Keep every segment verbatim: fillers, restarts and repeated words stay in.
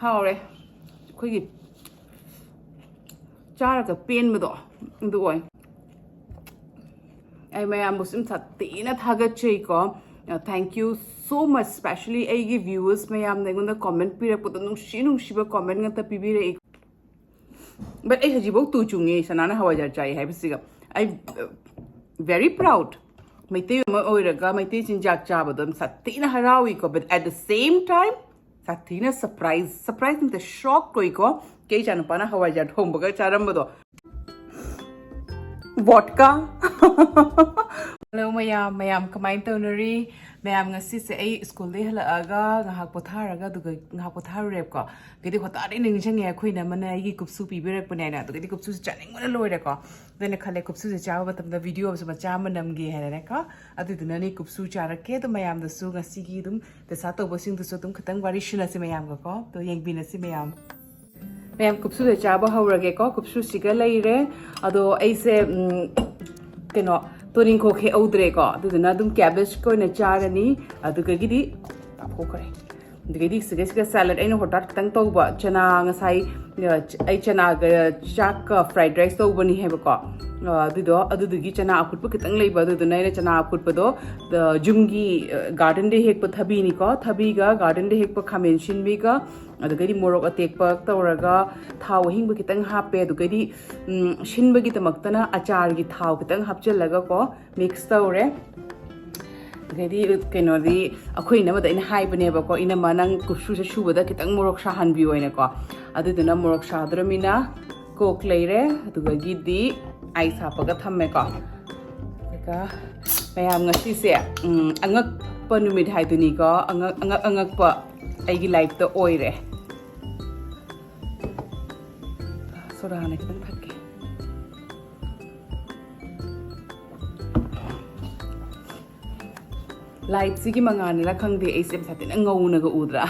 ꯍꯥꯎꯔꯦ꯫ ꯑꯩꯈꯣꯏꯒꯤ ꯆꯥꯔꯒ ꯄꯦꯟꯕꯗꯣ ꯑꯗꯨ ꯑꯣꯏ꯫ ꯑꯩ ꯃꯌꯥꯝꯕꯨꯁꯨ ꯌꯥꯝ ꯁꯥꯊꯤꯅ ꯊꯥꯒꯠꯆꯩꯀꯣ꯫ Thank you so much, specially ꯑꯩꯒꯤ viewers ꯃꯌꯥꯝꯅ ꯑꯩꯉꯣꯟꯗ comment ꯄꯤꯔꯛꯄꯗꯣ, ꯅꯨꯡꯁꯤ ꯅꯨꯡꯁꯤꯕ comment ꯉꯥꯛꯇ ꯄꯤꯕꯤꯔꯛꯏ꯫ But ꯑꯩ ꯍꯧꯖꯤꯛꯐꯥꯎ ꯇꯨ ꯆꯨꯡꯉꯦ ꯁꯅꯥꯅ ꯍꯋꯥꯏꯖꯥꯔ ꯆꯥꯏ ꯍꯥꯏꯕꯁꯤꯒ꯫ ꯑꯩ very proud꯫ ꯃꯩꯇꯩ ꯑꯃ ꯑꯣꯏꯔꯒ ꯃꯩꯇꯩ ꯆꯤꯟꯖꯥꯛ ꯆꯥꯕꯗꯣ ꯌꯥꯝ ꯁꯥꯊꯤꯅ ꯍꯔꯥꯎꯏꯀꯣ, but at the same time ꯁꯥꯊꯤꯅ surprise, surprise ꯅꯠꯇꯦ, shock ꯑꯣꯏꯀꯣ꯫ ꯀꯩ ꯏꯆꯥꯅꯨꯄꯥꯅ ꯍꯋꯥꯏꯖꯥꯔ ꯊꯣꯡꯕꯒ ꯆꯥꯔꯝꯕꯗꯣ꯫ Vodka꯫ Hello ꯃꯌꯥꯝ, ꯃꯌꯥꯝ ꯀꯃꯥꯏꯅ ꯇꯧꯅꯔꯤ? ꯃꯌꯥꯝ, ꯉꯁꯤꯁꯦ ꯑꯩ ꯁ꯭ꯀꯨꯜꯗꯩ ꯍꯜꯂꯛꯑꯒ ꯉꯥꯏꯍꯥꯛ ꯄꯣꯊꯥꯔꯒ, ꯑꯗꯨꯒ ꯉꯥꯏꯍꯥꯛ ꯄꯣꯊꯥꯔꯨꯔꯦꯕꯀꯣ꯫ ꯑꯗꯨꯗꯤ ꯍꯣꯇꯥꯔꯗꯤ ꯅꯤꯡꯁꯤꯡꯉꯦ, ꯑꯩꯈꯣꯏ ꯏꯅꯝꯃꯅ ꯑꯩꯒꯤ ꯀꯨꯞꯁꯨ ꯄꯤꯕꯤꯔꯛꯄꯅꯦꯅ꯫ ꯑꯗꯨꯒꯗꯤ ꯀꯨꯞꯁꯨꯁꯦ ꯆꯥꯅꯤꯡꯕꯅ ꯂꯣꯏꯔꯦꯀꯣ꯫ ꯑꯗꯨꯅ ꯈꯜꯂꯦ, ꯀꯨꯞꯁꯨꯁꯦ ꯆꯥꯕ ꯃꯇꯝꯗ video ꯑꯃꯁꯨ ꯃꯆꯥ ꯑꯃ ꯅꯝꯒꯦ ꯍꯥꯏꯅꯅꯦꯀꯣ꯫ ꯑꯗꯨꯗꯨꯅꯅꯦ ꯀꯨꯞꯁꯨ ꯆꯥꯔꯛꯀꯦ꯫ ꯑꯗꯣ ꯃꯌꯥꯝꯗꯁꯨ ꯉꯁꯤꯒꯤ ꯑꯗꯨꯝ ꯗꯁꯥ ꯇꯧꯕꯁꯤꯡꯗꯨꯁꯨ ꯑꯗꯨꯝ ꯈꯤꯇꯪ ꯋꯥꯔꯤ ꯁꯨꯅꯁꯤ ꯃꯌꯥꯝꯒꯀꯣ꯫ ꯑꯗꯣ ꯌꯦꯡꯕꯤꯅꯁꯤ ꯃꯌꯥꯝ꯫ ꯃꯌꯥꯝ, ꯀꯨꯞꯁꯨꯁꯦ ꯆꯥꯕ ꯍꯧꯔꯒꯦꯀꯣ꯫ ꯀꯨꯞꯁꯨꯁꯤꯒ ꯂꯩꯔꯦ꯫ ꯑꯗꯣ ꯑꯩꯁꯦ, ꯎꯝ, ꯀꯩꯅꯣ, ꯇꯣꯅꯤꯡꯈꯣꯛ ꯍꯦꯛꯍꯧꯗ꯭ꯔꯦꯀꯣ꯫ ꯑꯗꯨꯗꯨꯅ ꯑꯗꯨꯝ cabbage ꯀ ꯑꯣꯏꯅ ꯆꯥꯔꯅꯤ꯫ ꯑꯗꯨꯗꯒꯤꯗꯤ ꯇꯥꯊꯣꯛꯈ꯭ꯔꯦ꯫ ꯑꯗꯨꯗꯒꯤꯗꯤ ꯁꯤꯒ, ꯁꯤꯒ salad ꯑꯩꯅ ꯍꯣꯇꯥꯠ ꯈꯤꯇꯪ ꯇꯧꯕ, ꯆꯅꯥ ꯉꯁꯥꯏ, ꯑ, ꯑꯩ ꯆꯅꯥꯒ ꯆꯥꯛꯀ fried rice ꯇꯧꯕꯅꯤ ꯍꯥꯏꯕꯀꯣ꯫ ꯑ, ꯑꯗꯨꯗꯣ, ꯑꯗꯨꯗꯨꯒꯤ ꯆꯅꯥ ꯑꯐꯨꯠꯄ ꯈꯤꯇꯪ ꯂꯩꯕ, ꯑꯗꯨꯗꯨꯅ ꯑꯩꯅ ꯆꯅꯥ ꯑꯐꯨꯠꯄꯗꯣ, ꯑ, ꯌꯨꯝꯒꯤ, ꯑ, garden ꯗ ꯍꯦꯛꯄ ꯊꯕꯤꯅꯤꯀꯣ, ꯊꯕꯤꯒ garden ꯗ ꯍꯦꯛꯄ ꯈꯥꯃꯦꯟ ꯁꯤꯟꯕꯤꯒ, ꯑꯗꯨꯗꯒꯤꯗꯤ ꯃꯣꯔꯣꯛ ꯑꯇꯦꯛꯄ ꯇꯧꯔꯒ ꯊꯥꯎ ꯑꯍꯤꯡꯕ ꯈꯤꯇꯪ ꯍꯥꯞꯄꯦ, ꯑꯗꯨꯗꯒꯤꯗꯤ, ꯎꯝ, ꯁꯤꯟꯕꯒꯤꯗꯃꯛꯇꯅ ꯑꯆꯥꯔꯒꯤ ꯊꯥꯎ ꯈꯤꯇꯪ ꯍꯥꯞꯆꯤꯜꯂꯒꯀꯣ, mix ꯇꯧꯔꯦ꯫ ꯑꯗꯩꯗꯤ ꯀꯩꯅꯣꯗꯤ ꯑꯩꯈꯣꯏ ꯏꯅꯝꯃꯗ ꯑꯩꯅ ꯍꯥꯏꯕꯅꯦꯕꯀꯣ, "ꯏꯅꯝꯃ, ꯅꯪ ꯀꯨꯞꯁꯨꯁꯦ ꯁꯨꯕꯗ ꯈꯤꯇꯪ ꯃꯣꯔꯣꯛ ꯁꯥꯍꯟꯕꯤꯌꯣ" ꯍꯥꯏꯅꯀꯣ꯫ ꯑꯗꯨꯗꯨꯅ ꯃꯣꯔꯣꯛ ꯁꯥꯗ꯭ꯔꯃꯤꯅ Coke ꯂꯩꯔꯦ, ꯑꯗꯨꯗꯒꯤꯗꯤ ice ꯍꯥꯞꯄꯒ ꯊꯝꯃꯦꯀꯣ꯫ ꯑꯗꯨꯒ ꯃꯌꯥꯝ, ꯉꯁꯤꯁꯦ, ꯎꯝ, ꯑꯉꯛꯄ ꯅꯨꯃꯤꯠ ꯍꯥꯏꯗꯨꯅꯤꯀꯣ, ꯑꯉꯛ, ꯑꯉꯛ, ꯑꯉꯛꯄ ꯑꯩꯒꯤ life ꯇ ꯑꯣꯏꯔꯦ꯫ ꯁꯣꯗꯥꯅ ꯈꯤꯇꯪ ꯊꯛꯀꯦ꯫ Light ꯁꯤꯒꯤ ꯃꯉꯥꯜꯅꯔ ꯈꯪꯗꯦ, ꯑꯩꯁꯦ ꯌꯥꯝ ꯁꯥꯊꯤꯅ ꯉꯧꯅꯒ ꯎꯗ꯭ꯔꯥ?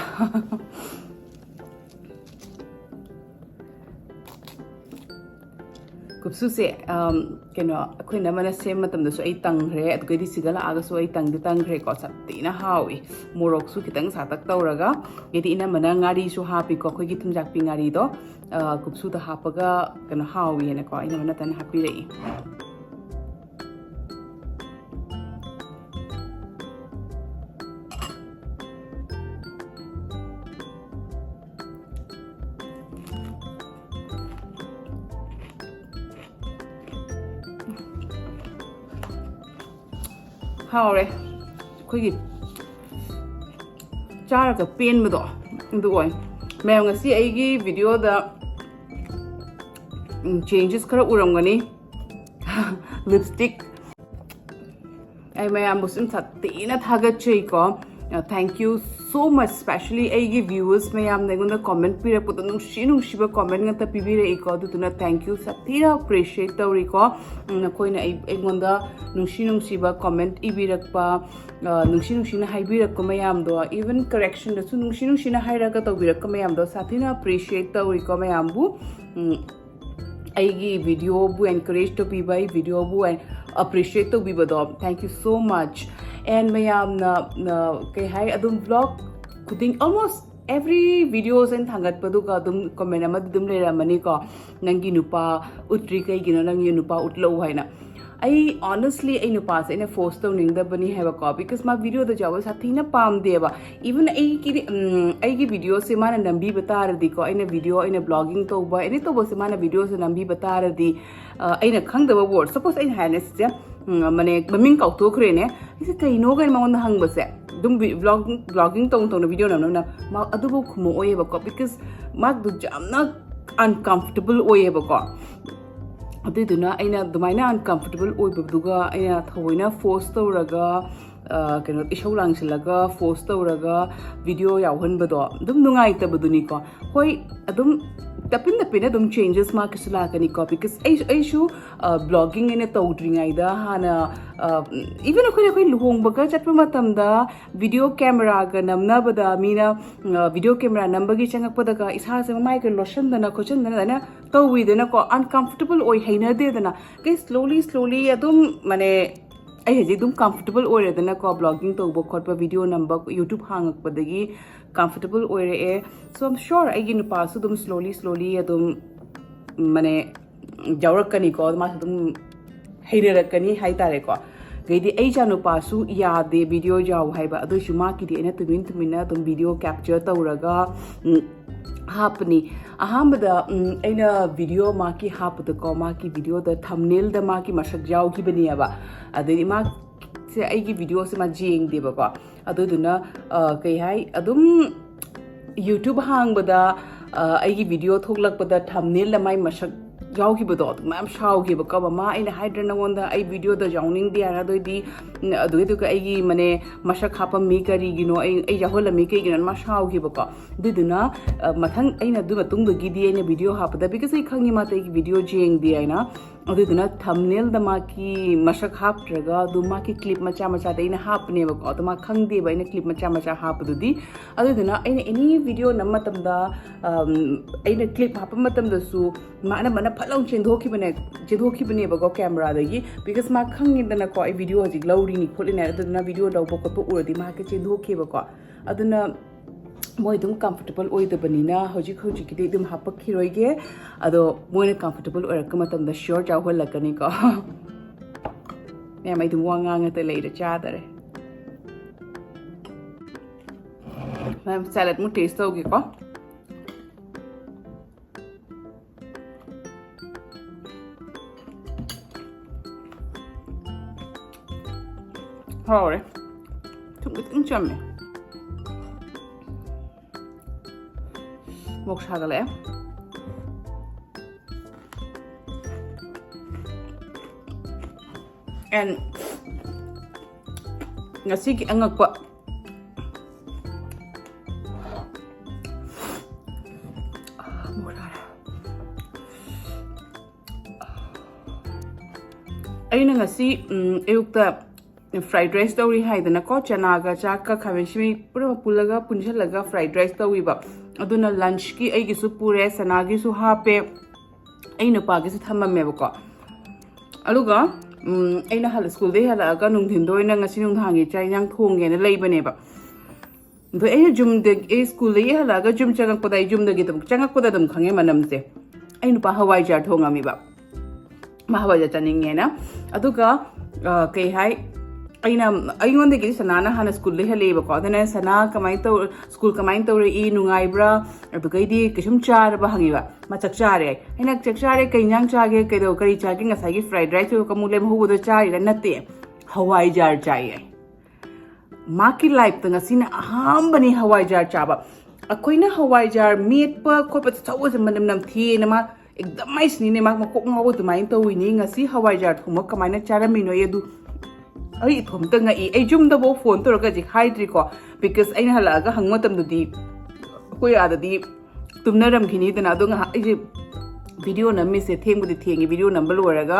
ꯀꯨꯞꯁꯨꯁꯦ ꯀꯩꯅꯣ ꯑꯩꯈꯣꯏ ꯏꯅꯝꯃꯅ ꯁꯦꯝꯕ ꯃꯇꯝꯗꯁꯨ ꯑꯩ ꯇꯪꯈ꯭ꯔꯦ, ꯑꯗꯨꯒꯗꯤ ꯁꯤꯗ ꯂꯥꯛꯑꯒꯁꯨ ꯑꯩ ꯇꯪꯗꯤ ꯇꯪꯈ꯭ꯔꯦꯀꯣ꯫ ꯁꯥꯊꯤꯅ ꯍꯥꯎꯏ꯫ ꯃꯣꯔꯣꯛꯁꯨ ꯈꯤꯇꯪ ꯁꯥꯇꯛ ꯇꯧꯔꯒ, ꯍꯥꯏꯗꯤ ꯏꯅꯝꯃꯅ ꯉꯥꯔꯤꯁꯨ ꯍꯥꯞꯄꯤꯀꯣ, ꯑꯩꯈꯣꯏꯒꯤ ꯊꯨꯝꯖꯥꯛꯄꯤ ꯉꯥꯔꯤꯗꯣ ꯀꯨꯞꯁꯨꯗ ꯍꯥꯞꯄꯒ ꯀꯩꯅꯣ ꯍꯥꯎꯏꯅꯀꯣ ꯏꯅꯝꯃꯅ ꯇꯅ ꯍꯥꯞꯄꯤꯔꯛꯏ꯫ ꯍꯥꯎꯔꯦ꯫ ꯑꯩꯈꯣꯏꯒꯤ ꯆꯥꯔꯒ ꯄꯦꯟꯕꯗꯣ ꯑꯗꯨ ꯑꯣꯏ꯫ ꯃꯌꯥꯝ, ꯉꯁꯤ ꯑꯩꯒꯤ ꯚꯤꯗꯤꯑꯣꯗ changes ꯈꯔ ꯎꯔꯝꯒꯅꯤ꯫ Lipstick꯫ ꯑꯩ ꯃꯌꯥꯝꯕꯨꯁꯨ ꯌꯥꯝ ꯁꯥꯊꯤꯅ ꯊꯥꯒꯠꯆꯩꯀꯣ꯫ Thank you so much, specially ꯑꯩꯒꯤ viewers ꯃꯌꯥꯝꯅ ꯑꯩꯉꯣꯟꯗ comment ꯄꯤꯔꯛꯄꯗꯣ, ꯅꯨꯡꯁꯤ ꯅꯨꯡꯁꯤꯕ comment ꯉꯥꯛꯇ ꯄꯤꯕꯤꯔꯛꯏꯀꯣ꯫ ꯑꯗꯨꯗꯨꯅ thank you, ꯁꯥꯊꯤꯅ appreciate ꯇꯧꯔꯤꯀꯣ꯫ ꯎꯝ, ꯅꯈꯣꯏꯅ ꯑꯩ, ꯑꯩꯉꯣꯟꯗ ꯅꯨꯡꯁꯤ ꯅꯨꯡꯁꯤꯕ comment ꯏꯕꯤꯔꯛꯄ, ꯑ, ꯅꯨꯡꯁꯤ ꯅꯨꯡꯁꯤꯅ ꯍꯥꯏꯕꯤꯔꯛꯄ ꯃꯌꯥꯝꯗꯣ, even correctionꯗꯁꯨ ꯅꯨꯡꯁꯤ ꯅꯨꯡꯁꯤꯅ ꯍꯥꯏꯔꯒ ꯇꯧꯕꯤꯔꯛꯄ ꯃꯌꯥꯝꯗꯣ ꯁꯥꯊꯤꯅ appreciate ꯇꯧꯔꯤꯀꯣ ꯃꯌꯥꯝꯕꯨ꯫ ꯎꯝ, ꯑꯩꯒꯤ ꯚꯤꯗꯤꯑꯣꯕꯨ encourage ꯇꯧꯕꯤꯕ, ꯑꯩ ꯚꯤꯗꯤꯑꯣꯕꯨ appreciate ꯇꯧꯕꯤꯕꯗꯣ, thank you so much꯫ And ꯃꯌꯥꯝꯅ, ꯑ, ꯀꯩ ꯍꯥꯏ, ꯑꯗꯨꯝ vlog ꯈꯨꯗꯤꯡ, almost every videos ꯑꯩꯅ ꯊꯥꯡꯒꯠꯄꯗꯨꯒ ꯑꯗꯨꯝ comment ꯑꯃꯗꯤ ꯑꯗꯨꯝ ꯂꯩꯔꯝꯃꯅꯤꯀꯣ, "ꯅꯪꯒꯤ ꯅꯨꯄꯥ ꯎꯠꯇ꯭ꯔꯤ ꯀꯩꯒꯤꯅꯣ? ꯅꯪꯒꯤ ꯅꯨꯄꯥ ꯎꯠꯂꯛꯎ" ꯍꯥꯏꯅ꯫ ꯑꯩ honestly ꯑꯩ ꯅꯨꯄꯥꯁꯦ ꯑꯩꯅ force ꯇꯧꯅꯤꯡꯗꯕꯅꯤ ꯍꯥꯏꯕꯀꯣ, because ꯃꯥ ꯚꯤꯗꯤꯑꯣꯗ ꯌꯥꯎꯕ ꯁꯥꯊꯤꯅ ꯄꯥꯝꯗꯦꯕ꯫ Even ꯑꯩꯒꯤ, ꯎꯝ, ꯑꯩꯒꯤ ꯚꯤꯗꯤꯑꯣꯁꯦ ꯃꯥꯅ ꯅꯝꯕꯤꯕ ꯇꯥꯔꯗꯤꯀꯣ, ꯑꯩꯅ ꯚꯤꯗꯤꯑꯣ, ꯑꯩꯅ vlogging ꯇꯧꯕ, any ꯇꯧꯕꯁꯦ ꯃꯥꯅ ꯚꯤꯗꯤꯑꯣꯁꯦ ꯅꯝꯕꯤꯕ ꯇꯥꯔꯗꯤ, ꯑ, ꯑꯩꯅ ꯈꯪꯗꯕ word, suppose ꯑꯩꯅ ꯍꯥꯏꯔꯅꯦ ꯁꯤꯁꯦ, ꯎꯝ, ꯃꯅꯦ, ꯃꯃꯤꯡ ꯀꯥꯎꯊꯣꯛꯈ꯭ꯔꯦꯅꯦ, "ꯁꯤꯁꯦ ꯀꯩꯅꯣ?" ꯀꯥꯏꯅ ꯃꯉꯣꯟꯗ ꯍꯪꯕꯁꯦ, ꯑꯗꯨꯝ vlogging, vlogging ꯇꯧꯅ ꯇꯧꯅ ꯚꯤꯗꯤꯑꯣ ꯅꯝꯅ ꯃꯥ ꯑꯗꯨꯕꯨ ꯈꯨꯝꯃꯛꯑꯣꯏꯌꯦꯕꯀꯣ, because ꯃꯥꯗꯣ ꯌꯥꯝꯅ uncomfortable ꯑꯣꯏꯌꯦꯕꯀꯣ꯫ ꯑꯗꯨꯏꯗꯨꯅ ꯑꯩꯅ ꯑꯗꯨꯃꯥꯏꯅ uncomfortable ꯑꯣꯏꯕꯗꯨꯒ ꯑꯩꯅ ꯊꯑꯣꯏꯅ force ꯇꯧꯔꯒ, ꯑ, ꯀꯩꯅꯣ, ꯏꯁꯧ ꯂꯥꯡꯁꯤꯜꯂꯒ force ꯇꯧꯔꯒ ꯚꯤꯗꯤꯑꯣ ꯌꯥꯎꯍꯟꯕꯗꯣ ꯑꯗꯨꯝ ꯅꯨꯡꯉꯥꯏꯇꯕꯗꯨꯅꯤꯀꯣ꯫ ꯍꯣꯏ, ꯑꯗꯨꯝ ꯇꯞꯄꯤꯟ ꯇꯞꯄꯤꯟ ꯑꯗꯨꯝ changes ꯃꯥꯒꯤꯁꯨ ꯂꯥꯛꯀꯅꯤꯀꯣ, because ꯑꯩ ꯑꯩꯁꯨ blogging ꯑꯩꯅ ꯇꯧꯗ꯭ꯔꯤꯉꯩꯗ ꯍꯥꯟꯅ, even ꯑꯩꯈꯣꯏ ꯑꯩꯈꯣꯏ ꯂꯨꯍꯣꯡꯕꯒ ꯆꯠꯄ ꯃꯇꯝꯗ video cameraꯒ ꯅꯝꯅꯕꯗ ꯃꯤꯅ video camera ꯅꯝꯕꯒꯤ ꯆꯪꯉꯛꯄꯗꯒ ꯏꯁꯥꯁꯦ ꯃꯃꯥꯏꯒ ꯂꯣꯠꯁꯤꯟꯗꯅ ꯈꯣꯠꯆꯤꯟꯗꯅ ꯑꯗꯨꯃꯥꯏꯅ ꯇꯧꯋꯤꯗꯅꯀꯣ, uncomfortable ꯑꯣꯏ, ꯍꯩꯅꯗꯦꯗꯅ꯫ ꯀꯩ slowly slowly ꯑꯗꯨꯝ ꯃꯥꯅꯦ ꯑꯩ ꯍꯧꯖꯤꯛ ꯑꯗꯨꯝ comfortable ꯑꯣꯏꯔꯦꯗꯅꯀꯣ, blogging ꯇꯧꯕ ꯈꯣꯠꯄ, video ꯅꯝꯕ, YouTube ꯍꯥꯡꯉꯛꯄꯗꯒꯤ comfortable ꯑꯣꯏꯔꯛꯑꯦ꯫ So I'm sure ꯑꯩꯒꯤ ꯅꯨꯄꯥꯁꯨ ꯑꯗꯨꯝ slowly slowly ꯑꯗꯨꯝ ꯃꯥꯅꯦ ꯌꯥꯎꯔꯛꯀꯅꯤꯀꯣ, ꯃꯥꯁꯨ ꯑꯗꯨꯝ ꯍꯩꯅꯔꯛꯀꯅꯤ ꯍꯥꯏꯇꯥꯔꯦꯀꯣ꯫ ꯑꯗꯩꯗꯤ ꯑꯩ ꯏꯆꯥ ꯅꯨꯄꯥꯁꯨ ꯌꯥꯗꯦ video ꯌꯥꯎ ꯍꯥꯏꯕ, ꯑꯗꯨꯏꯁꯨ ꯃꯥꯒꯤꯗꯤ ꯑꯩꯅ ꯇꯨꯃꯤꯟ ꯇꯨꯃꯤꯟꯅ ꯑꯗꯨꯝ video capture ꯇꯧꯔꯒ ꯍꯥꯞꯄꯅꯤ꯫ ꯑꯍꯥꯟꯕꯗ ꯑꯩꯅ video ꯃꯥꯒꯤ ꯍꯥꯞꯄꯗꯀꯣ, ꯃꯥꯒꯤ videoꯗ thumbnailꯗ ꯃꯥꯒꯤ ꯃꯁꯛ ꯌꯥꯎꯈꯤꯕꯅꯦꯕ꯫ ꯑꯗꯩꯗꯤ ꯃꯥꯁꯦ ꯑꯩꯒꯤ videoꯁꯦ ꯃꯥ ꯌꯦꯡꯗꯦꯕꯀꯣ꯫ ꯑꯗꯨꯗꯨꯅ ꯀꯩ ꯍꯥꯏ, ꯑꯗꯨꯝ YouTube ꯍꯥꯡꯕꯗ ꯑꯩꯒꯤ video ꯊꯣꯛꯂꯛꯄꯗ thumbnailꯗ ꯃꯥꯏ ꯃꯁꯛ ꯌꯥꯎꯈꯤꯕꯗꯣ ꯑꯗꯨ ꯃꯌꯥꯝ ꯁꯥꯎꯈꯤꯕꯀꯣ, "ꯃꯃꯥ, ꯑꯩꯅ ꯍꯥꯏꯗ꯭ꯔ ꯅꯉꯣꯟꯗ ꯑꯩ videoꯗ ꯌꯥꯎꯅꯤꯡꯗꯦ ꯍꯥꯏꯅ? ꯑꯗꯨꯑꯣꯏꯗꯤ ꯑꯗꯨꯒꯤꯗꯨꯒ ꯑꯩꯒꯤ ꯃꯥꯅꯦ ꯃꯁꯛ ꯍꯥꯞꯄꯝꯃꯤ ꯀꯔꯤꯒꯤꯅꯣ, ꯑꯩ ꯑꯩ ꯌꯥꯎꯍꯜꯂꯝꯃꯤ ꯀꯩꯒꯤꯅꯣ?" ꯃꯥ ꯁꯥꯎꯈꯤꯕꯀꯣ꯫ ꯑꯗꯨꯗꯨꯅ ꯃꯊꯪ ꯑꯩꯅ ꯑꯗꯨ ꯃꯇꯨꯡꯗꯒꯤꯗꯤ ꯑꯩꯅ video ꯍꯥꯞꯄꯗ, because ꯑꯩ ꯈꯪꯉꯤ ꯃꯥꯗꯤ ꯑꯩꯒꯤ video ꯌꯦꯡꯗꯦ ꯍꯥꯏꯅ, ꯑꯗꯨꯗꯨꯅ thumbnailꯗ ꯃꯥꯒꯤ ꯃꯁꯛ ꯍꯥꯞꯇ꯭ꯔꯒ ꯑꯗꯨꯝ ꯃꯥꯒꯤ clip ꯃꯆꯥ ꯃꯆꯥꯗ ꯑꯩꯅ ꯍꯥꯞꯄꯅꯦꯕꯀꯣ꯫ ꯑꯗꯣ ꯃꯥ ꯈꯪꯗꯦꯕ ꯑꯩꯅ clip ꯃꯆꯥ ꯃꯆꯥ ꯍꯥꯞꯄꯗꯨꯗꯤ꯫ ꯑꯗꯨꯗꯨꯅ ꯑꯩꯅ any video ꯅꯝꯕ ꯃꯇꯝꯗ ꯑꯩꯅ clip ꯍꯥꯞꯄ ꯃꯇꯝꯗꯁꯨ ꯃꯥꯅ ꯃꯥꯅ ꯐꯠ ꯂꯥꯎꯅ ꯆꯦꯟꯊꯣꯛꯈꯤꯕꯅꯦ, ꯆꯦꯟꯊꯣꯛꯈꯤꯕꯅꯦꯕꯀꯣ cameraꯗꯒꯤ, because ꯃꯥ ꯈꯪꯉꯤꯗꯅꯀꯣ ꯑꯩ video ꯍꯧꯖꯤꯛ ꯂꯧꯔꯤꯅꯤ ꯈꯣꯠꯂꯤꯅꯦ꯫ ꯑꯗꯨꯗꯨꯅ video ꯂꯧꯕ ꯈꯣꯠꯄ ꯎꯔꯗꯤ ꯃꯥ ꯍꯦꯛꯇ ꯆꯦꯟꯊꯣꯛꯈꯤꯕꯀꯣ꯫ ꯑꯗꯨꯅ ꯃꯣꯏ ꯑꯗꯨꯝ comfortable ꯑꯣꯏꯗꯕꯅꯤꯅ ꯍꯧꯖꯤꯛ ꯍꯧꯖꯤꯛꯀꯤꯗꯤ ꯑꯗꯨꯝ ꯍꯥꯞꯄꯛꯈꯤꯔꯣꯏꯒꯦ꯫ ꯑꯗꯣ ꯃꯣꯏꯅ comfortable ꯑꯣꯏꯔꯛꯄ ꯃꯇꯝꯗ sure ꯌꯥꯎꯍꯜꯂꯛꯀꯅꯤꯀꯣ꯫ ꯃꯌꯥꯝ ꯑꯩ ꯑꯗꯨꯝ ꯋꯥ ꯉꯥꯡꯉꯒ ꯂꯩꯔꯦ, ꯆꯥꯗꯔꯦ꯫ ꯃꯌꯥꯝ salad ꯑꯃꯨꯛ taste ꯇꯧꯒꯦꯀꯣ꯫ ꯍꯥꯎꯔꯦ꯫ ꯊꯨꯝ ꯈꯤꯇꯪ ꯆꯝꯃꯦ꯫ ꯃꯣꯔꯣꯛ ꯁꯥꯒꯠꯂꯛꯑꯦ꯫ And ꯉꯁꯤꯒꯤ ꯑꯉꯛꯄ꯫ ꯑꯥ, ꯃꯣꯔꯥ꯫ ꯑꯩꯅ ꯉꯁꯤ ꯎꯝ, ꯑꯌꯨꯛꯇ fried rice ꯇꯧꯔꯤ ꯍꯥꯏꯗꯅꯀꯣ, ꯆꯅꯥꯒ ꯆꯥꯛꯀ ꯈꯥꯃꯦꯟ ꯑꯁꯤꯟꯕꯤ ꯄꯨꯝꯅꯃꯛ ꯄꯨꯜꯂꯒ, ꯄꯨꯟꯁꯤꯜꯂꯒ fried rice ꯇꯧꯋꯤꯕ꯫ ꯑꯗꯨꯅ lunchꯀꯤ ꯑꯩꯒꯤꯁꯨ ꯄꯨꯔꯦ, ꯁꯅꯥꯒꯤꯁꯨ ꯍꯥꯞꯄꯦ, ꯑꯩ ꯅꯨꯄꯥꯒꯤꯁꯨ ꯊꯝꯃꯝꯃꯦꯕꯀꯣ꯫ ꯑꯗꯨꯒ ꯎꯝ, ꯑꯩꯅ ꯍꯜ- schoolꯗꯒꯤ ꯍꯜꯂꯛꯑꯒ ꯅꯨꯡꯊꯤꯟꯗ ꯑꯣꯏꯅ ꯉꯁꯤ ꯅꯨꯡꯗꯥꯡꯒꯤ ꯆꯥꯛ ꯏꯟꯁꯥꯡ ꯊꯣꯡꯒꯦꯅ ꯂꯩꯕꯅꯦꯕ꯫ ꯑꯗꯣ ꯑꯩꯅ ꯌꯨꯝꯗꯒꯤ, ꯑꯩ schoolꯗꯒꯤ ꯍꯜꯂꯛꯑꯒ ꯌꯨꯝ ꯆꯪꯉꯛꯄꯗ, ꯑꯩ ꯌꯨꯝꯗꯒꯤ ꯑꯗꯨꯝ ꯆꯪꯉꯛꯄꯗ ꯑꯗꯨꯝ ꯈꯪꯉꯦ ꯃꯅꯝꯁꯦ꯫ ꯑꯩ ꯅꯨꯄꯥ ꯍꯋꯥꯏꯖꯥꯔ ꯊꯣꯡꯉꯝꯃꯤꯕ, ꯃꯥ ꯍꯋꯥꯏꯖꯥꯔ ꯆꯥꯅꯤꯡꯉꯦꯅ꯫ ꯑꯗꯨꯒ ꯑ, ꯀꯩ ꯍꯥꯏ, ꯑꯩꯅ, ꯑꯩꯉꯣꯟꯗꯒꯤꯗꯤ ꯁꯅꯥꯅ ꯍꯥꯟꯅ schoolꯗꯒꯤ ꯍꯜꯂꯛꯑꯦꯕꯀꯣ꯫ ꯑꯗꯨꯅ ꯁꯅꯥ ꯀꯃꯥꯏꯅ ꯇꯧ, school ꯀꯃꯥꯏꯅ ꯇꯧꯔꯛꯏ, ꯅꯨꯡꯉꯥꯏꯕ꯭ꯔꯥ, ꯑꯗꯨꯒꯩꯗꯤ ꯀꯩꯁꯨꯝ ꯆꯥꯔꯕ ꯍꯪꯉꯤꯕ꯫ ꯃꯥ ꯆꯥꯛ ꯆꯥꯔꯦ꯫ ꯑꯩꯅ ꯆꯥꯛ ꯆꯥꯔꯦ, ꯀꯩ ꯏꯟꯖꯥꯡ ꯆꯥꯒꯦ, ꯀꯩꯗꯧ, ꯀꯔꯤ ꯆꯥꯒꯦ, ꯉꯁꯥꯏꯒꯤ fried rice ꯑꯣꯏꯔꯣ, ꯀꯃꯨ ꯂꯦꯝꯍꯧꯕꯗꯣ ꯆꯥꯔꯤꯔꯥ? ꯅꯠꯇꯦ, ꯍꯋꯥꯏꯖꯥꯔ ꯆꯥꯏꯌꯦ꯫ ꯃꯥꯒꯤ lifeꯇ ꯉꯁꯤꯅ ꯑꯍꯥꯟꯕꯅꯤ ꯍꯋꯥꯏꯖꯥꯔ ꯆꯥꯕ꯫ ꯑꯩꯈꯣꯏꯅ ꯍꯋꯥꯏꯖꯥꯔ ꯃꯦꯠꯄ ꯈꯣꯠꯄ ꯆꯧꯕꯁꯦ ꯃꯅꯝ ꯅꯝꯊꯤꯑꯅ ꯃꯥ ꯑꯦꯛꯗꯝ ꯍꯥꯏꯁꯤꯅꯤꯅꯦ, ꯃꯥ ꯃꯀꯣꯛ ꯉꯥꯎꯕ ꯑꯗꯨꯃꯥꯏꯅ ꯇꯧꯋꯤꯅꯤ꯫ ꯉꯁꯤ ꯍꯋꯥꯏꯖꯥꯔ ꯊꯣꯡꯕ ꯀꯃꯥꯏꯅ ꯆꯥꯔꯝꯃꯤꯅꯣ ꯑꯩ ꯑꯗꯨ ꯑꯩ ꯏꯊꯣꯝꯇ ꯉꯛꯏ꯫ ꯑꯩ ꯌꯨꯝꯗꯐꯥꯎ phone ꯇꯧꯔꯒ ꯍꯧꯖꯤꯛ ꯍꯥꯏꯗ꯭ꯔꯤꯀꯣ, because ꯑꯩꯅ ꯍꯜꯂꯛꯑꯒ ꯍꯪꯕ ꯃꯇꯝꯗꯗꯤ ꯑꯩꯈꯣꯏ ꯑꯥꯗꯗꯤ ꯇꯨꯝꯅꯔꯝꯈꯤꯅꯤꯗꯅ꯫ ꯑꯗꯣ ꯉꯥꯏꯍꯥꯛ ꯑꯩꯁꯦ video ꯅꯝꯃꯤꯁꯦ ꯊꯦꯡꯕꯨꯗꯤ ꯊꯦꯡꯉꯦ꯫ Video ꯅꯝꯕ ꯂꯣꯏꯔꯒ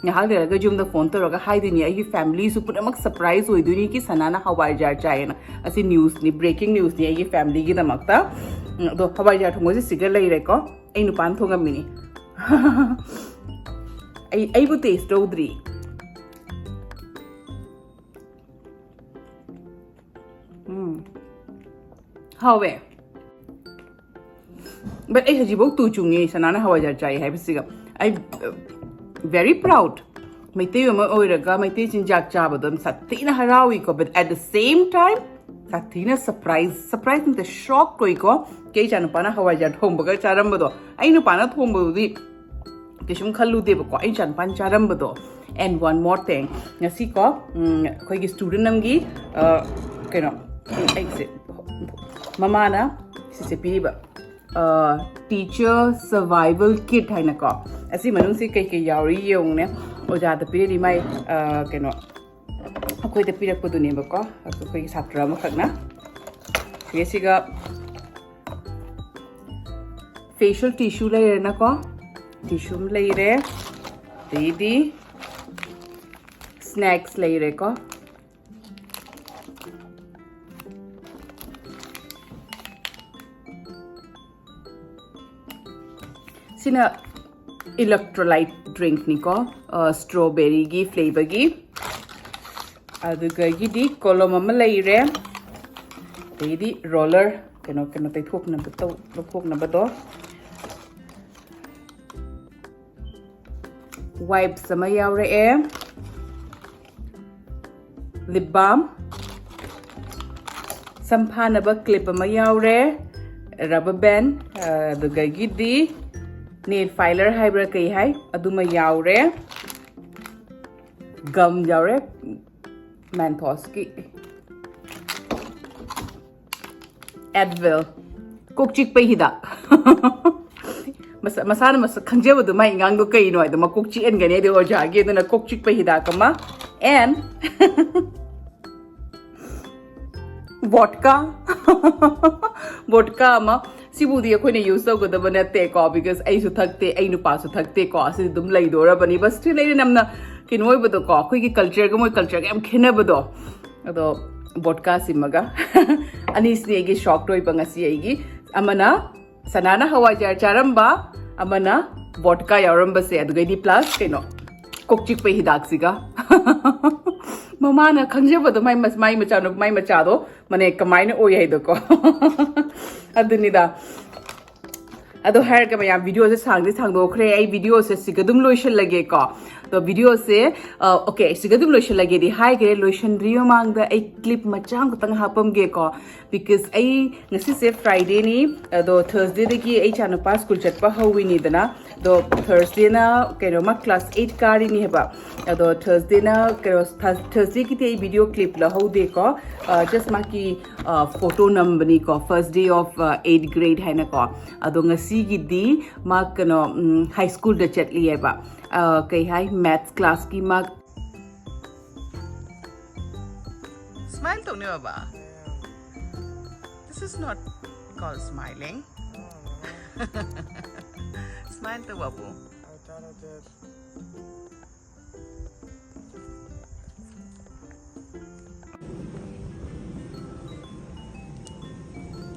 ꯉꯥꯏꯍꯥꯛ ꯂꯩꯔꯒ ꯌꯨꯝꯗ phone ꯇꯧꯔꯒ ꯍꯥꯏꯗꯣꯏꯅꯤ, ꯑꯩꯒꯤ familyꯁꯨ ꯄꯨꯝꯅꯃꯛ surprise ꯑꯣꯏꯗꯣꯏꯅꯤ ꯀꯤ ꯁꯅꯥꯅ ꯍꯋꯥꯏꯖꯥꯔ ꯆꯥꯏꯌꯦꯅ꯫ ꯑꯁꯤ newsꯅꯤ, breaking newsꯅꯤ ꯑꯩꯒꯤ familyꯒꯤꯗꯃꯛꯇ꯫ ꯎꯝ, ꯑꯗꯣ ꯍꯋꯥꯏꯖꯥꯔ ꯊꯣꯡꯕꯁꯦ ꯁꯤꯒ ꯂꯩꯔꯦꯀꯣ, ꯑꯩ ꯅꯨꯄꯥꯅ ꯊꯣꯡꯉꯝꯃꯤꯅꯤ꯫ ꯑꯩ, ꯑꯩꯕꯨ taste ꯇꯧꯗ꯭ꯔꯤ꯫ ꯎꯝ, ꯍꯥꯎꯋꯦ꯫ But ꯑꯩ ꯍꯧꯖꯤꯛꯐꯥꯎ ꯇꯨ ꯆꯨꯡꯉꯦ ꯁꯅꯥꯅ ꯍꯋꯥꯏꯖꯥꯔ ꯆꯥꯏ ꯍꯥꯏꯕꯁꯤꯒ꯫ ꯑꯩ, uh, very proud꯫ ꯃꯩꯇꯩ ꯑꯃ ꯑꯣꯏꯔꯒ ꯃꯩꯇꯩ ꯆꯤꯟꯖꯥꯛ ꯆꯥꯕꯗꯣ ꯌꯥꯝ ꯁꯥꯊꯤꯅ ꯍꯔꯥꯎꯏꯀꯣ, but at the same time ꯁꯥꯊꯤꯅ surprise, surprise ꯅꯠꯇꯦ, shock ꯑꯣꯏꯀꯣ꯫ ꯀꯩ ꯏꯆꯥꯅꯨꯄꯥꯅ ꯍꯋꯥꯏꯖꯥꯔ ꯊꯣꯡꯕꯒ ꯆꯥꯔꯝꯕꯗꯣ, ꯑꯩ ꯅꯨꯄꯥꯅ ꯊꯣꯡꯕꯗꯨꯗꯤ ꯀꯩꯁꯨꯝ ꯈꯜꯂꯨꯗꯦꯕꯀꯣ, ꯑꯩ ꯏꯆꯥꯅꯨꯄꯥꯅ ꯆꯥꯔꯝꯕꯗꯣ꯫ And one more thing, ꯉꯁꯤꯀꯣ, ꯎꯝ, ꯑꯩꯈꯣꯏꯒꯤ student ꯑꯃꯒꯤ, ꯑ, ꯀꯩꯅꯣ, ꯑꯩꯁꯦ, ꯃꯃꯥꯅ ꯁꯤꯁꯦ ꯄꯤꯔꯤꯕ, ꯑ, teacher survival kit ꯍꯥꯏꯅꯀꯣ꯫ ꯑꯁꯤ ꯃꯅꯨꯡꯁꯤ ꯀꯩꯀꯩ ꯌꯥꯎꯔꯤ ꯌꯦꯡꯉꯨꯅꯦ꯫ ꯑꯣꯖꯥꯗ ꯄꯤꯔꯤꯕ ꯃꯥꯏ, ꯑ, ꯀꯩꯅꯣ, ꯑꯩꯈꯣꯏꯗ ꯄꯤꯔꯛꯄꯗꯨꯅꯦꯕꯀꯣ, ꯑꯩꯈꯣꯏꯒꯤ ꯁꯥꯇ꯭ꯔ ꯑꯃꯈꯛꯅ꯫ ꯁꯤꯒ facial tissue ꯂꯩꯔꯦꯅꯀꯣ, tissue ꯑꯃ ꯂꯩꯔꯦ꯫ ꯑꯗꯩꯗꯤ Snacks ꯂꯩꯔꯦꯀꯣ꯫ ꯁꯤꯅ electrolyte drink ꯅꯤꯀꯣ, strawberry ꯒꯤ flavour ꯒꯤ꯫ ꯑꯗꯨꯗꯒꯤꯗꯤ ꯀꯣꯂꯣꯝ ꯑꯃ ꯂꯩꯔꯦ꯫ ꯑꯗꯩꯗꯤ roller, ꯀꯩꯅꯣ ꯀꯩꯅꯣ ꯇꯩꯊꯣꯛꯅꯕ ꯇꯧ ꯂꯧꯊꯣꯛꯅꯕꯗꯣ꯫ Wipes ꯑꯃ ꯌꯥꯎꯔꯛꯑꯦ꯫ Lip balm, ꯁꯝ ꯐꯥꯅꯕ clip ꯑꯃ ꯌꯥꯎꯔꯦ꯫ Rubber band, ꯑꯗꯨꯗꯒꯤꯗꯤ nail filer ꯍꯥꯏꯕ꯭ꯔꯥ ꯀꯩ ꯍꯥꯏ, ꯑꯗꯨꯃ ꯌꯥꯎꯔꯦ꯫ Gum ꯌꯥꯎꯔꯦ, Mentos ꯀꯤ꯫ Advil, ꯀꯣꯛ ꯆꯤꯛꯄꯩ ꯍꯤꯗꯥꯛ꯫ ꯃꯁꯥ ꯃꯁꯥꯅ ꯃꯁꯛ ꯈꯪꯖꯕꯗꯣ, ꯃꯥꯏ ꯑꯉꯥꯡꯗꯣ ꯀꯩꯅꯣ ꯍꯥꯏꯗꯣ ꯃꯀꯣꯛ ꯆꯤꯛꯍꯟꯒꯅꯤ ꯑꯗꯨ ꯑꯣꯖꯥꯒꯤ꯫ ꯑꯗꯨꯅ ꯀꯣꯛ ꯆꯤꯛꯄꯩ ꯍꯤꯗꯥꯛ ꯑꯃ꯫ And vodka, vodka ꯑꯃ꯫ ꯁꯤꯕꯨꯗꯤ ꯑꯩꯈꯣꯏꯅ use ꯇꯧꯒꯗꯕ ꯅꯠꯇꯦꯀꯣ, because ꯑꯩꯁꯨ ꯊꯛꯇꯦ, ꯑꯩ ꯅꯨꯄꯥꯁꯨ ꯊꯛꯇꯦꯀꯣ꯫ ꯑꯁꯤꯗꯤ ꯑꯗꯨꯝ ꯂꯩꯗꯣꯔꯕꯅꯤꯕ꯫ Still ꯑꯩꯅ ꯅꯝꯅ ꯀꯩꯅꯣ ꯑꯣꯏꯕꯗꯣꯀꯣ, ꯑꯩꯈꯣꯏꯒꯤ culture ꯒ ꯃꯣꯏ culture ꯒ ꯌꯥꯝ ꯈꯦꯠꯅꯕꯗꯣ꯫ ꯑꯗꯣ vodka ꯁꯤꯃꯒ ꯑꯅꯤꯁꯤꯅꯤ ꯑꯩꯒꯤ shock ꯑꯣꯏꯕ ꯉꯁꯤ ꯑꯩꯒꯤ꯫ ꯑꯃꯅ ꯁꯅꯥꯅ ꯍꯋꯥꯏꯖꯥꯔ ꯆꯥꯔꯝꯕ, ꯑꯃꯅ vodka ꯌꯥꯎꯔꯝꯕꯁꯦ, ꯑꯗꯨꯒꯩꯗꯤ plus ꯀꯩꯅꯣ, ꯀꯣꯛ ꯆꯤꯛꯄꯩ ꯍꯤꯗꯥꯛꯁꯤꯒ꯫ ꯃꯃꯥꯅ ꯈꯪꯖꯕꯗꯣ, ꯃꯥꯏ ꯃꯆꯥꯅꯨ ꯃꯥꯏ ꯃꯆꯥꯗꯣ ꯃꯅꯦ ꯀꯃꯥꯏꯅ ꯑꯣꯏ ꯍꯥꯏꯗꯣꯀꯣ꯫ ꯑꯗꯨꯅꯤꯗ꯫ ꯑꯗꯣ ꯍꯥꯏꯔꯒ ꯃꯌꯥꯝ, video ꯁꯦ ꯁꯥꯡꯗꯤ ꯁꯥꯡꯗꯣꯛꯈ꯭ꯔꯦ꯫ ꯑꯩ video ꯁꯦ ꯁꯤꯒ ꯑꯗꯨꯝ ꯂꯣꯏꯁꯤꯜꯂꯒꯦꯀꯣ꯫ ꯑꯗꯣ video ꯁꯦ, okay, ꯁꯤꯒ ꯑꯗꯨꯝ ꯂꯣꯏꯁꯤꯜꯂꯒꯦꯗꯤ ꯍꯥꯏꯈ꯭ꯔꯦ꯫ ꯂꯣꯏꯁꯤꯟꯗ꯭ꯔꯤ ꯃꯃꯥꯡꯗ ꯑꯩ clip ꯃꯆꯥ ꯑꯃꯈꯛꯇꯪ ꯍꯥꯞꯄꯝꯒꯦꯀꯣ, because ꯑꯩ ꯉꯁꯤꯁꯦ Friday ꯅꯤ꯫ ꯑꯗꯣ Thursday ꯗꯒꯤ ꯑꯩ ꯏꯆꯥꯅꯨꯄꯥ school ꯆꯠꯄ ꯍꯧꯋꯤꯅꯤꯗꯅ꯫ ꯑꯗꯣ Thursday ꯅ ꯀꯩꯅꯣ, ꯃꯥ class eight ꯀꯥꯔꯤꯅꯤ ꯍꯥꯏꯕ꯫ ꯑꯗꯣ Thursday ꯅ ꯀꯩꯅꯣ, Thursday ꯒꯤꯗꯤ ꯑꯩ video clip ꯂꯧꯍꯧꯗꯦꯀꯣ꯫ Just ꯃꯥꯒꯤ photo ꯅꯝꯕꯅꯤꯀꯣ, first day of eighth grade ꯍꯥꯏꯅꯀꯣ꯫ ꯑꯗꯣ ꯉꯁꯤꯒꯤꯗꯤ ꯃꯥ ꯀꯩꯅꯣ, high school ꯗ ꯆꯠꯂꯤꯑꯕ꯫ ꯀꯩ ꯍꯥꯏ, maths class ꯀꯤ ꯃꯥ꯫ Smile ꯇꯧꯅꯦ ꯕꯕꯥ꯫ This is not called smiling. Smile ꯇꯧ ꯕꯥꯕꯨ꯫ I thought I did.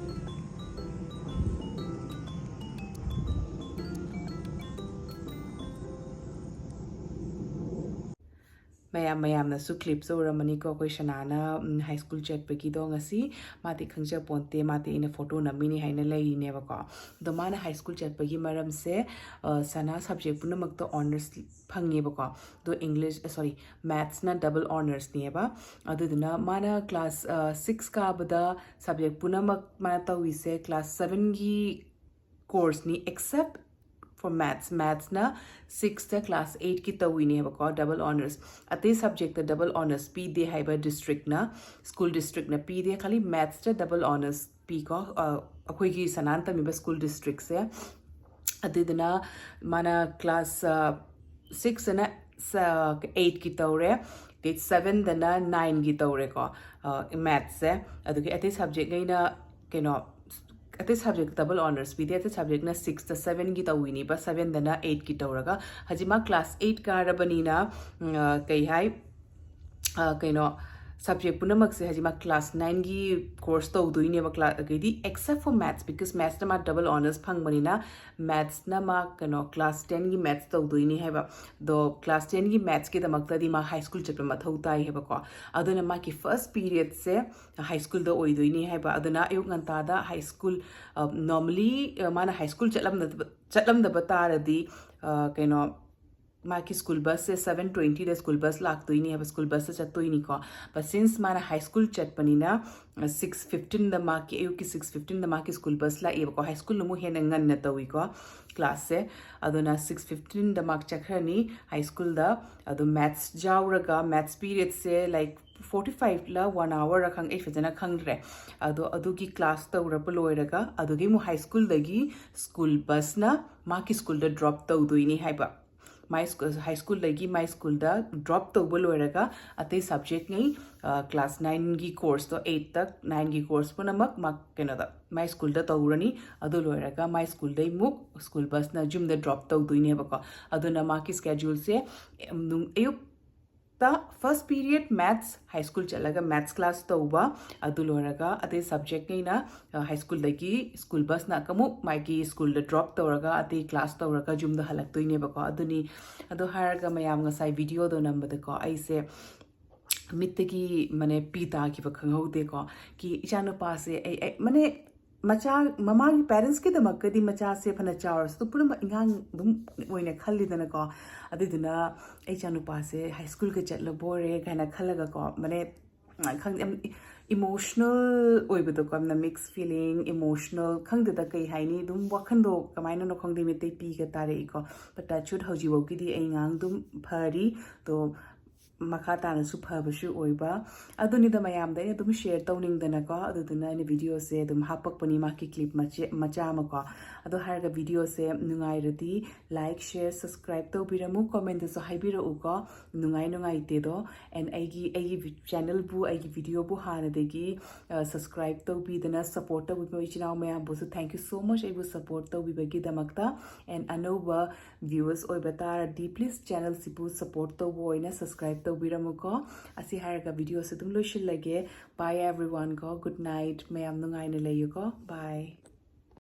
ꯃꯌꯥꯝ ꯃꯌꯥꯝꯅꯁꯨ ꯀ꯭ꯂꯤꯞꯁꯨ ꯎꯔꯝꯃꯅꯤꯀꯣ, ꯑꯩꯈꯣꯏ ꯁꯅꯥꯅ ꯍꯥꯏ ꯁ꯭ꯀꯨꯜ ꯆꯠꯄꯒꯤꯗꯣ꯫ ꯉꯁꯤ ꯃꯥꯗꯤ ꯈꯪꯖꯄꯣꯟꯇꯦ, ꯃꯥꯗꯤ ꯑꯩꯅ ꯐꯣꯇꯣ ꯅꯝꯃꯤꯅꯤ ꯍꯥꯏꯅ ꯂꯩꯔꯤꯅꯦꯕꯀꯣ꯫ ꯑꯗꯣ ꯃꯥꯅ ꯍꯥꯏ ꯁ꯭ꯀꯨꯜ ꯆꯠꯄꯒꯤ ꯃꯔꯝꯁꯦ, ꯑ, ꯁꯅꯥ ꯁꯕꯖꯦꯛ ꯄꯨꯝꯅꯃꯛꯇ ꯑꯣꯅꯔꯁ ꯐꯪꯉꯦꯕꯀꯣ꯫ ꯑꯗꯣ ꯏꯪꯂꯤꯁ, ꯁꯣꯔꯤ, ꯃꯦꯠꯁꯅ ꯗꯕꯜ ꯑꯣꯅꯔꯁꯅꯦꯕ꯫ ꯑꯗꯨꯗꯨꯅ ꯃꯥꯅ ꯀ꯭ꯂꯥꯁ ꯁꯤꯛꯁ ꯀꯥꯕꯗ ꯁꯕꯖꯦꯛ ꯄꯨꯝꯅꯃꯛ ꯃꯥꯅ ꯇꯧꯔꯤꯁꯦ ꯀ꯭ꯂꯥꯁ ꯁꯕꯦꯟꯒꯤ ꯀꯣꯔꯁꯅꯤ, except for maths꯫ ꯃꯦꯠꯁꯅ ꯁꯤꯛꯁꯇ ꯀ꯭ꯂꯥꯁ ꯑꯩꯠꯀꯤ ꯇꯧꯋꯤꯅꯦꯕꯀꯣ, ꯗꯕꯜ ꯑꯣꯅꯔꯁ꯫ ꯑꯇꯩ ꯁꯕꯖꯦꯛꯇ ꯗꯕꯜ ꯑꯣꯅꯔꯁ ꯄꯤꯗꯦ ꯍꯥꯏꯕ ꯗꯤꯁꯇ꯭ꯔꯤꯛꯅ, ꯁ꯭ꯀꯨꯜ ꯗꯤꯁꯇ꯭ꯔꯤꯛꯅ ꯄꯤꯗꯦ, ꯈꯥꯂꯤ ꯃꯦꯠꯁꯇ ꯗꯕꯜ ꯑꯣꯅꯔꯁ ꯄꯤꯀꯣ, ꯑ, ꯑꯩꯈꯣꯏꯒꯤ ꯁꯅꯥꯅ ꯇꯝꯃꯤꯕ ꯁ꯭ꯀꯨꯜ ꯗꯤꯁꯇ꯭ꯔꯤꯛꯁꯦ꯫ ꯑꯗꯨꯗꯨꯅ ꯃꯥꯅ ꯀ꯭ꯂꯥꯁ ꯁꯤꯛꯁꯇꯅ ꯑꯩꯠꯀꯤ ꯇꯧꯔꯦ, ꯁꯕꯦꯟꯗꯅ ꯅꯥꯏꯟꯒꯤ ꯇꯧꯔꯦꯀꯣ, ꯃꯦꯠꯁꯁꯦ꯫ ꯑꯗꯨꯒꯤ ꯑꯇꯩ ꯁꯕꯖꯦꯛꯈꯩꯅ ꯀꯩꯅꯣ, ꯑꯇꯩ ꯁꯕꯖꯦꯛ ꯗꯕꯜ ꯑꯣꯅꯔꯁ ꯄꯤꯗꯦ, ꯑꯇꯩ ꯁꯕꯖꯦꯛꯅ ꯁꯤꯛꯁꯇ ꯁꯕꯦꯟꯒꯤ ꯇꯧꯋꯤꯅꯦꯕ, ꯁꯕꯦꯟꯗꯅ ꯑꯩꯠꯀꯤ ꯇꯧꯔꯒ꯫ ꯍꯧꯖꯤꯛ ꯃꯥ ꯀ꯭ꯂꯥꯁ ꯑꯩꯠ ꯀꯥꯔꯕꯅꯤꯅ, ꯎꯝ, ꯑ, ꯀꯩ ꯍꯥꯏ, ꯑ, ꯀꯩꯅꯣ, ꯁꯕꯖꯦꯛ ꯄꯨꯝꯅꯃꯛꯁꯦ ꯍꯧꯖꯤꯛ ꯃꯥ ꯀ꯭ꯂꯥꯁ ꯅꯥꯏꯟꯒꯤ ꯀꯣꯔꯁ ꯇꯧꯗꯣꯏꯅꯦꯕ, ꯀ꯭ꯂꯥꯁ, ꯑꯗꯩꯗꯤ except for maths, because ꯃꯦꯠꯁꯇ ꯃꯥ ꯗꯕꯜ ꯑꯣꯅꯔꯁ ꯐꯪꯕꯅꯤꯅ, ꯃꯦꯠꯁꯅ ꯃꯥ ꯀꯩꯅꯣ ꯀ꯭ꯂꯥꯁ ꯇꯦꯟꯒꯤ ꯃꯦꯠꯁ ꯇꯧꯗꯣꯏꯅꯤ ꯍꯥꯏꯕ꯫ ꯑꯗꯣ ꯀ꯭ꯂꯥꯁ ꯇꯦꯟꯒꯤ ꯃꯦꯠꯁꯀꯤꯗꯃꯛꯇꯗꯤ ꯃꯥ ꯍꯥꯏ ꯁ꯭ꯀꯨꯜ ꯆꯠꯄ ꯃꯊꯧ ꯇꯥꯏ ꯍꯥꯏꯕꯀꯣ꯫ ꯑꯗꯨꯅ ꯃꯥꯒꯤ ꯐꯥꯔꯁ ꯄꯤꯔꯤꯌꯠꯁꯦ ꯍꯥꯏ ꯁ꯭ꯀꯨꯜꯗ ꯑꯣꯏꯗꯣꯏꯅꯤ ꯍꯥꯏꯕ꯫ ꯑꯗꯨꯅ ꯑꯌꯨꯛ ꯉꯟꯇꯥꯗ ꯍꯥꯏ ꯁ꯭ꯀꯨꯜ, ꯅꯣꯔꯃꯂꯤ ꯃꯥꯅ ꯍꯥꯏ ꯁ꯭ꯀꯨꯜ ꯆꯠꯂꯝꯗꯕ, ꯆꯠꯂꯝꯗꯕ ꯇꯥꯔꯗꯤ, ꯑ, ꯀꯩꯅꯣ, ꯃꯥꯒꯤ ꯁ꯭ꯀꯨꯜ ꯕꯁꯁꯦ ꯁꯕꯦꯟ ꯇ꯭ꯋꯦꯟꯇꯤꯗ ꯁ꯭ꯀꯨꯜ ꯕꯁ ꯂꯥꯛꯇꯣꯏꯅꯦꯕ, ꯁ꯭ꯀꯨꯜ ꯕꯁꯇ ꯆꯠꯇꯣꯏꯅꯤꯀꯣ꯫ But since ꯃꯥꯅ ꯍꯥꯏ ꯁ꯭ꯀꯨꯜ ꯆꯠꯄꯅꯤꯅ, ꯁꯤꯛꯁ ꯐꯤꯐꯇꯤꯟꯗ ꯃꯥꯒꯤ, ꯑꯌꯨꯛꯀꯤ ꯁꯤꯛꯁ ꯐꯤꯐꯇꯤꯟꯗ ꯃꯥꯒꯤ ꯁ꯭ꯀꯨꯜ ꯕꯁ ꯂꯥꯛꯑꯦꯕꯀꯣ꯫ ꯍꯥꯏ ꯁ꯭ꯀꯨꯜꯅ ꯑꯃꯨꯛ ꯍꯦꯟꯅ ꯉꯟꯅ ꯇꯧꯏꯀꯣ ꯀ꯭ꯂꯥꯁꯁꯦ꯫ ꯑꯗꯨꯅ ꯁꯤꯛꯁ ꯐꯤꯐꯇꯤꯟꯗ ꯃꯥ ꯆꯠꯈ꯭ꯔꯅꯤ ꯍꯥꯏ ꯁ꯭ꯀꯨꯜꯗ꯫ ꯑꯗꯣ ꯃꯦꯠꯁ ꯌꯥꯎꯔꯒ, ꯃꯦꯠꯁ ꯄꯤꯔꯤꯌꯠꯁꯦ, ꯂꯥꯏꯛ, ꯐꯣꯔꯇꯤ ꯐꯥꯏꯚꯂ ꯋꯥꯟ ꯑꯋꯥꯔꯔ ꯈꯪ-, ꯑꯩ ꯐꯖꯅ ꯈꯪꯗ꯭ꯔꯦ꯫ ꯑꯗꯣ ꯑꯗꯨꯒꯤ ꯀ꯭ꯂꯥꯁ ꯇꯧꯔꯕ ꯂꯣꯏꯔꯒ, ꯑꯗꯨꯒꯤ ꯑꯃꯨꯛ ꯍꯥꯏ ꯁ꯭ꯀꯨꯜꯗꯒꯤ ꯁ꯭ꯀꯨꯜ ꯕꯁꯅ ꯃꯥꯒꯤ ꯁ꯭ꯀꯨꯜꯗ ꯗ꯭ꯔꯣꯞ ꯇꯧꯗꯣꯏꯅꯤ ꯍꯥꯏꯕ꯫ ꯃꯥꯏ ꯁ꯭ꯀꯨꯜ, ꯍꯥꯏ ꯁ꯭ꯀꯨꯜꯗꯒꯤ ꯃꯥꯏ ꯁ꯭ꯀꯨꯜꯗ ꯗ꯭ꯔꯣꯞ ꯇꯧꯕ ꯂꯣꯏꯔꯒ, ꯑꯇꯩ ꯁꯕꯖꯦꯛꯉꯩ, ꯑ, ꯀ꯭ꯂꯥꯁ ꯅꯥꯏꯟꯒꯤ ꯀꯣꯔꯁꯇꯣ, ꯑꯩꯠꯇ ꯅꯥꯏꯟꯒꯤ ꯀꯣꯔꯁ ꯄꯨꯝꯅꯃꯛ ꯃꯥ ꯀꯩꯅꯣꯗ, ꯃꯥꯏ ꯁ꯭ꯀꯨꯜꯗ ꯇꯧꯔꯅꯤ꯫ ꯑꯗꯨ ꯂꯣꯏꯔꯒ ꯃꯥꯏ ꯁ꯭ꯀꯨꯜꯗꯩ ꯑꯃꯨꯛ ꯁ꯭ꯀꯨꯜ ꯕꯁꯅ ꯌꯨꯝꯗ ꯗ꯭ꯔꯣꯞ ꯇꯧꯗꯣꯏꯅꯦꯕꯀꯣ꯫ ꯑꯗꯨꯅ ꯃꯥꯒꯤ ꯁ꯭ꯀꯦꯗ꯭ꯌꯨꯜꯁꯦ, ꯅꯨꯡ-, ꯑꯌꯨꯛ ꯇ first period maths, high school ꯆꯠꯂꯒ maths class ꯇꯧꯕ, ꯑꯗꯨ ꯂꯣꯏꯔꯒ ꯑꯇꯩ subject ꯉꯩꯅ, ꯑ, high school ꯗꯒꯤ school bus ꯅ ꯑꯃꯨꯛ ꯃꯥꯒꯤ school ꯗ drop ꯇꯧꯔꯒ ꯑꯇꯩ class ꯇꯧꯔꯒ ꯌꯨꯝꯗ ꯍꯜꯂꯛꯇꯣꯏꯅꯦꯕꯀꯣ꯫ ꯑꯗꯨꯅꯤ, ꯑꯗꯨ ꯍꯥꯏꯔꯒ ꯃꯌꯥꯝ ꯉꯁꯥꯏ video ꯗꯣ ꯅꯝꯕꯗꯀꯣ ꯑꯩꯁꯦ ꯃꯤꯠꯇꯒꯤ ꯃꯅꯦ ꯄꯤ ꯇꯥꯈꯤꯕ ꯈꯪꯍꯧꯗꯦꯀꯣ꯫ ꯀꯤ ꯏꯆꯥꯅꯨꯄꯥꯁꯦ ꯑꯩ, ꯑꯩ ꯃꯅꯦ ꯃꯆꯥ, ꯃꯃꯥꯒꯤ parents ꯀꯤꯗꯃꯛꯇꯗꯤ ꯃꯆꯥꯁꯦ ꯐꯅ ꯆꯥꯎꯔꯁꯨ ꯑꯗꯨꯝ ꯄꯨꯝꯅꯃꯛ ꯑꯉꯥꯡ ꯑꯗꯨꯝ ꯑꯣꯏꯅ ꯈꯜꯂꯤꯗꯅꯀꯣ꯫ ꯑꯗꯨꯗꯨꯅ ꯑꯩ ꯏꯆꯥꯅꯨꯄꯥꯁꯦ high school ꯒ ꯆꯠꯂꯕꯣꯔꯦ ꯀꯥꯏꯅ ꯈꯜꯂꯒꯀꯣ, ꯃꯅꯦ, ꯈꯪꯗꯦ, ꯌꯥꯝ emotional ꯑꯣꯏꯕꯗꯣꯀꯣ, ꯌꯥꯝꯅ mixed feeling, emotional, ꯈꯪꯗꯦꯗ ꯀꯩ ꯍꯥꯏꯅꯤ, ꯑꯗꯨꯝ ꯋꯥꯈꯟꯗꯣ ꯀꯃꯥꯏꯅꯅꯣ ꯈꯪꯗꯦ ꯃꯤꯠꯇꯩ ꯄꯤꯒ ꯇꯥꯔꯛꯏꯀꯣ꯫ But touch wood ꯍꯧꯖꯤꯛꯐꯥꯎꯒꯤꯗꯤ ꯑꯩ ꯑꯉꯥꯡ ꯑꯗꯨꯝ ꯐꯔꯤ꯫ ꯑꯗꯣ ꯃꯈꯥ ꯇꯥꯅꯁꯨ ꯐꯕꯁꯨ ꯑꯣꯏꯕ꯫ ꯑꯗꯨꯅꯤꯗ ꯃꯌꯥꯝꯗ ꯑꯩꯅ ꯑꯗꯨꯝ share ꯇꯧꯅꯤꯡꯗꯅꯀꯣ, ꯑꯗꯨꯗꯨꯅ ꯑꯩꯅ video ꯁꯦ ꯑꯗꯨꯝ ꯍꯥꯞꯄꯛꯄꯅꯤ, ꯃꯥꯒꯤ clip ꯃꯆꯦ-, ꯃꯆꯥ ꯑꯃꯀꯣ꯫ ꯑꯗꯣ ꯍꯥꯏꯔꯒ video ꯁꯦ ꯅꯨꯡꯉꯥꯏꯔꯗꯤ like, share, subscribe ꯇꯧꯕꯤꯔꯝꯃꯨ, comment ꯇꯁꯨ ꯍꯥꯏꯕꯤꯔꯛꯎꯀꯣ꯫ ꯅꯨꯡꯉꯥꯏ ꯅꯨꯡꯉꯥꯏꯇꯦꯗꯣ꯫ And ꯑꯩꯒꯤ, ꯑꯩꯒꯤ vi-, channel ꯕꯨ, ꯑꯩꯒꯤ video ꯕꯨ ꯍꯥꯟꯅꯗꯒꯤ, ꯑ, subscribe ꯇꯧꯕꯤꯗꯅ support ꯇꯧꯕꯤꯕ ꯏꯆꯤꯟ ꯏꯅꯥꯎ ꯃꯌꯥꯝꯕꯨꯁꯨ thank you so much ꯑꯩꯕꯨ support ꯇꯧꯕꯤꯕꯒꯤꯗꯃꯛꯇ꯫ And ꯑꯅꯧꯕ viewers ꯑꯣꯏꯕ ꯇꯥꯔꯗꯤ please channel ꯁꯤꯕꯨ support ꯇꯧꯕ ꯑꯣꯏꯅ subscribe ꯇꯧꯕꯤꯔꯝꯃꯨꯀꯣ꯫ ꯑꯁꯤ ꯍꯥꯏꯔꯒ video ꯁꯦ ꯑꯗꯨꯝ ꯂꯣꯏꯁꯤꯜꯂꯒꯦ꯫ Bye everyone ꯀꯣ, good night, ꯃꯌꯥꯝ ꯅꯨꯡꯉꯥꯏꯅ ꯂꯩꯌꯨꯀꯣ, bye꯫